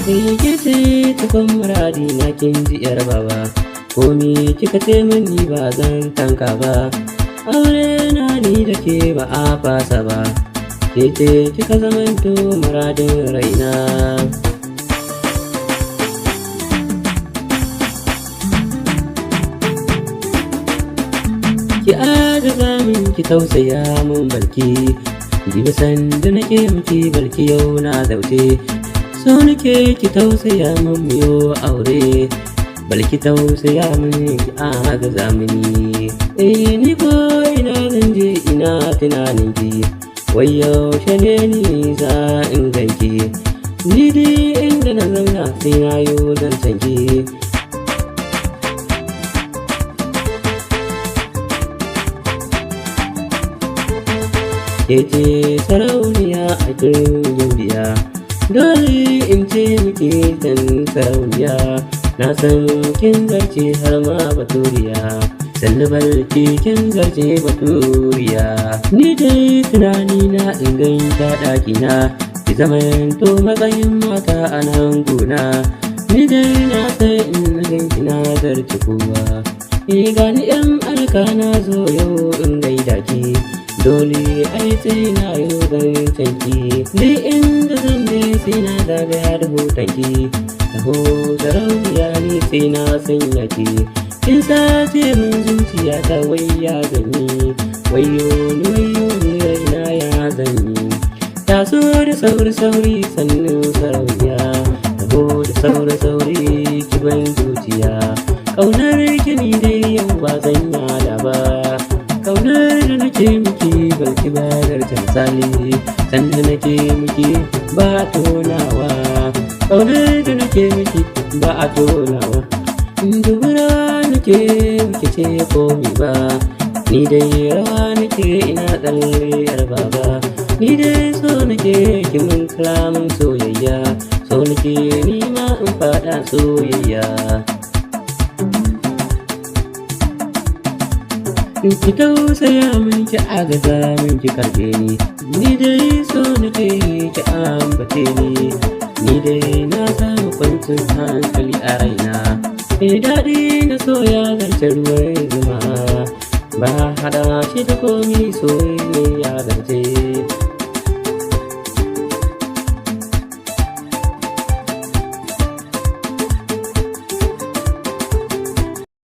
Ke ce cikon muradi na, kin ji yar baba. Komi kika ce mini ba zan tanka ba. Aure na ni da ke ba a fasa ba. Ke ce kika zamanto muradin raina. Ki agaza min, ki tausaya min Balki. Jibi sanda nake miki Balki, yau na zauce. So nake ki tausaya min miyo aure. Balki, tausaya min, ki agaza mini. Eh, ni ko ina zan je ina tunanin ki. Wai yaushe ne ni za in ganki? Ni dai inda na zauna sai na yo zancen ki. Ke ce sarauniya a gimbiya. Dole in ce miki dan sarauniya. Na san kin zarce har ma baturiya. Sannu Balki, kin zarce baturiya. Ni dai tunani na in gan ta ɗakina. Ki zamanto matsayin mata a nan gona. Ni dai na san in na ganki na zarce kowa. Ni gani yan alka na zo yau in gaida ki. Dole ai sai na yau zancen ki. Ni inda zan je sai na zagaya da hoton ki. Taho sarauniya, ni sai na sanya ki. Kin sace min zuciya ta, wai ya zanyi? Wayyo ni, wayyo ni raina, ya zanyi? Taso da sauri sauri, sannu sarauniya. Taho da sauri sauri, ki ban zuciya. Ƙaunar ki ni dai yau ba zan yada ba. Kaunar da nake miki Balki ba zarce misali. Sanda nake miki ba tonawa. Kaunar da nake miki ba a tonawa. Dubura nake miki ce komi ba. Ni dai rawa nake ina tsalle yar baba. Ni dai so nake ki mun kalamin soyayya. So nake ni ma in faɗa soyayya. Ki tausaya min, ki agaza min, ki karɓe ni. Ni dai so nake ki ambace ni. Ni dai na samu kwancin hankali a raina. Mai daɗi na soya zarce ruwan zuma. Ba haɗa shi da komi, soyayya zarce.